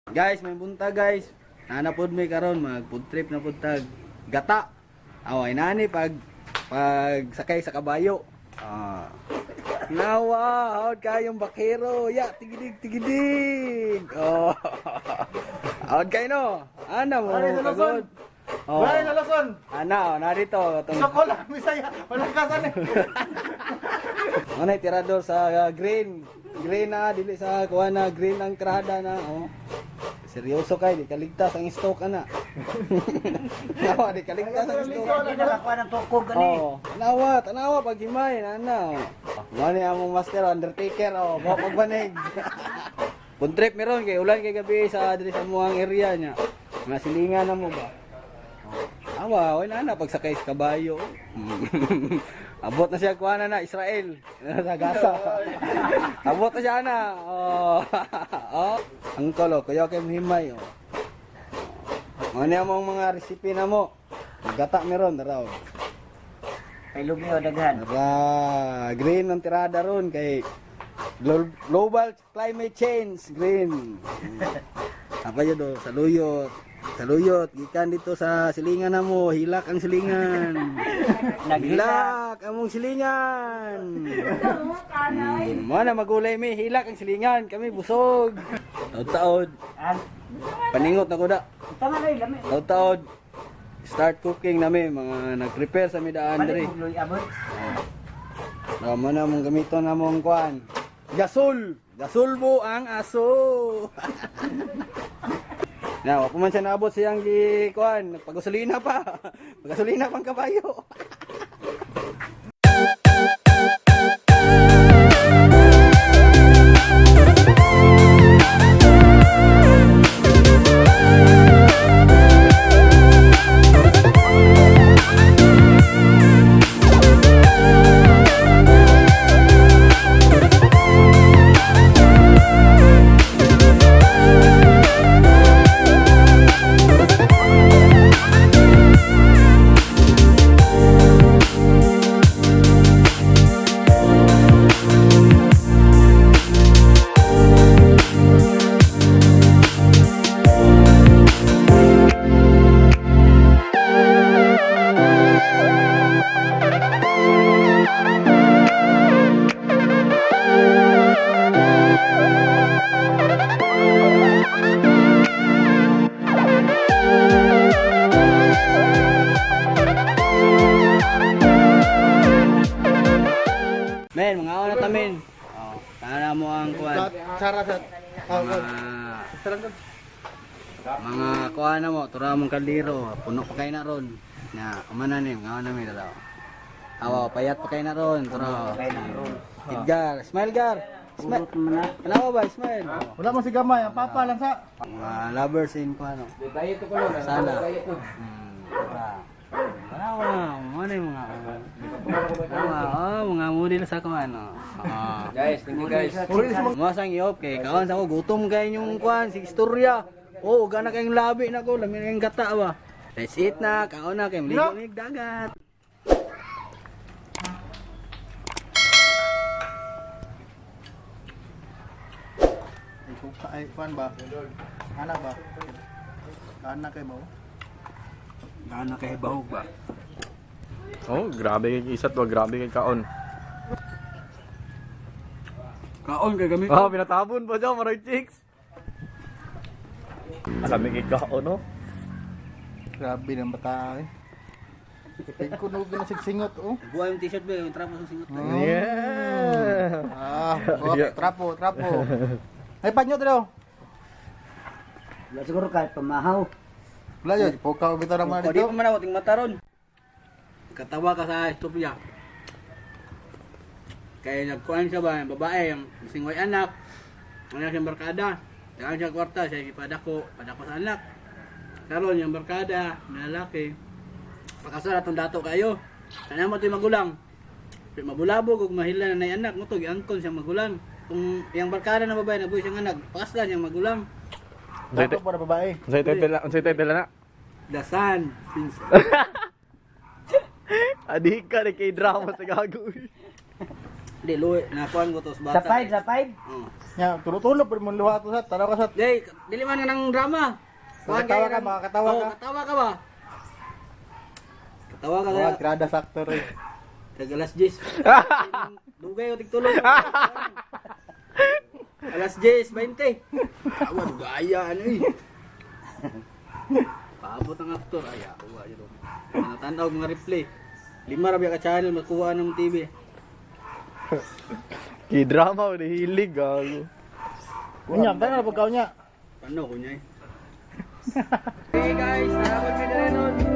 Guys, may bunta, guys. Nana pod mi karon mag food trip na pud tag gata. Aw, ay nani pag pag sakay sa kabayo. Ah. Nawa, hawd kayong bakero. Ya, tigidig, tigidig. Oh. Hawd kayo no. Ana mo, Wala sa Luzon. kagod. Oh. Wala sa Luzon. Ana, oh, narito. Itong, Sa ko lang, Bisaya. Walang kasan eh. ano, tirador sa green. Green na, dili sa kuha na, green ang tirada na. Oh. Seryoso kay, di kaligtas ang stock ana. Nawa, di kaligtas ang stock. Hindi nakakuha ng tukog gani. Oh, tanawa, tanawa pag himay na oh. Mao ni among master undertaker oh, mo pagbanig. Kung trip meron kay ulan kay gabi sa diri sa muang area niya. Mga silingan na mo ba? Oh. Awa, wala na pagsakay sa kabayo. Abot na siya kuha na na Israel sa Gaza. Abot na siya na. Oh. Oh. Angkol oh, kuya kay himay oh. Mao ni among mga recipe na mo. Gata meron daraw. Kay Lumio daghan. Ra, green ang tirada ron kay global climate change, green. Apa yun do, saluyot. Saluyot, gikan dito sa silingan na mo, hilak ang silingan. Naghilak. Hilak among silingan. Mo na magulay mi, hilak ang silingan, kami busog. Taod-taod, Ang paningot na ko da. tama na lami. Taod-taod. Start cooking nami, mga nag-prepare sa mi daan Balik diri. og luy abot. Tama na mong gamiton na mong kuan. Gasol! Gasulbo ang aso! Na, wa pa man siya naabot siyang gi kuan, nagpagasolina pa. Pagasolina pang kabayo. Men, mga na tamin. Oh, tana mo ang kuan. Sara sa... Ah, Mga mga kuan na mo, tura mong kaldero, puno pa kay na ron. Na, umana ni, mga na mi dalaw. Awa, payat pa kay na ron, tura. Edgar, smile gar. Smile. Purot man na. Tanawa ba, smile. Wala mo si Gamay, ang papa lang sa... Mga lovers in kuano. Sana. Tara. Tanawa, mo na yung mga Tanawa, oh, mga model sa kuano. Ah. Guys, thank you guys. Mga sang iop kay kaon sa ko gutom kay inyong kuan si istorya. Oh, gana kayong labi na ko, lami na kayong gata ba. Let's eat na, kaon na kay maligo mig dagat. Ay, kuka, ay, kuan ba? Ana ba? Ana kay ba? Gana kay bahog ba. Oh, grabe kay isat wa, grabe kay kaon. Kaon kay gamit. Ah, pinatabon pa dyan, maray chicks. Alam kay kaon, no? Grabe ng bata eh. Ipig ko na sigsingot oh. Buhay yung t-shirt ba, yung trapo sa singot. Yeah. Ah, oh, trapo, trapo. Ay, panyo daw. Wala siguro kahit pamahaw. Wala yun, pokaw bitaw naman O, di dito. pa man ako ting mata ron. Katawa ka sa istorya. Kaya nagkuhan siya ba, yung babae, yung singoy anak, ano siyang barkada. Tagaan siya kwarta, siya ipadako, padako sa anak. Karon yung barkada, na lalaki. Pakasal atong dato kayo. Kana mo to'y magulang. Pero mabulabog ug mahila na nay anak mo to giangkon siyang magulang. Kung yung barkada na babae nabuhi siyang anak, pakasal siyang magulang. Dato para babae. Unsay title na, unsay title na? Dasan, pinsan. Adi ka ni kay drama sa gago. Di luwi, nakuan ko to sa bata. Sa 5, sa 5. Oh. Nya, tulo-tulo pero mo luha to sa tanaw ka sa. Day, dili man nga ng drama. Kuan Makakatawa kay ka, makakatawa Oh, ka. katawa ka ba? Katawa ka Oh, kaya. tirada sa actor eh. Kag alas 10. Dugay o tigtulog. Alas 10:20. Tawa dugaya ano eh. Paabot ang aktor ay awa yun. Natanaw mga replay. Lima ra biya ka channel makuha ng TV. Ki drama o hilig gago. Unya, tayo na pagkaon niya. Paano ko niya eh. Hey guys, salamat kayo na rin nun.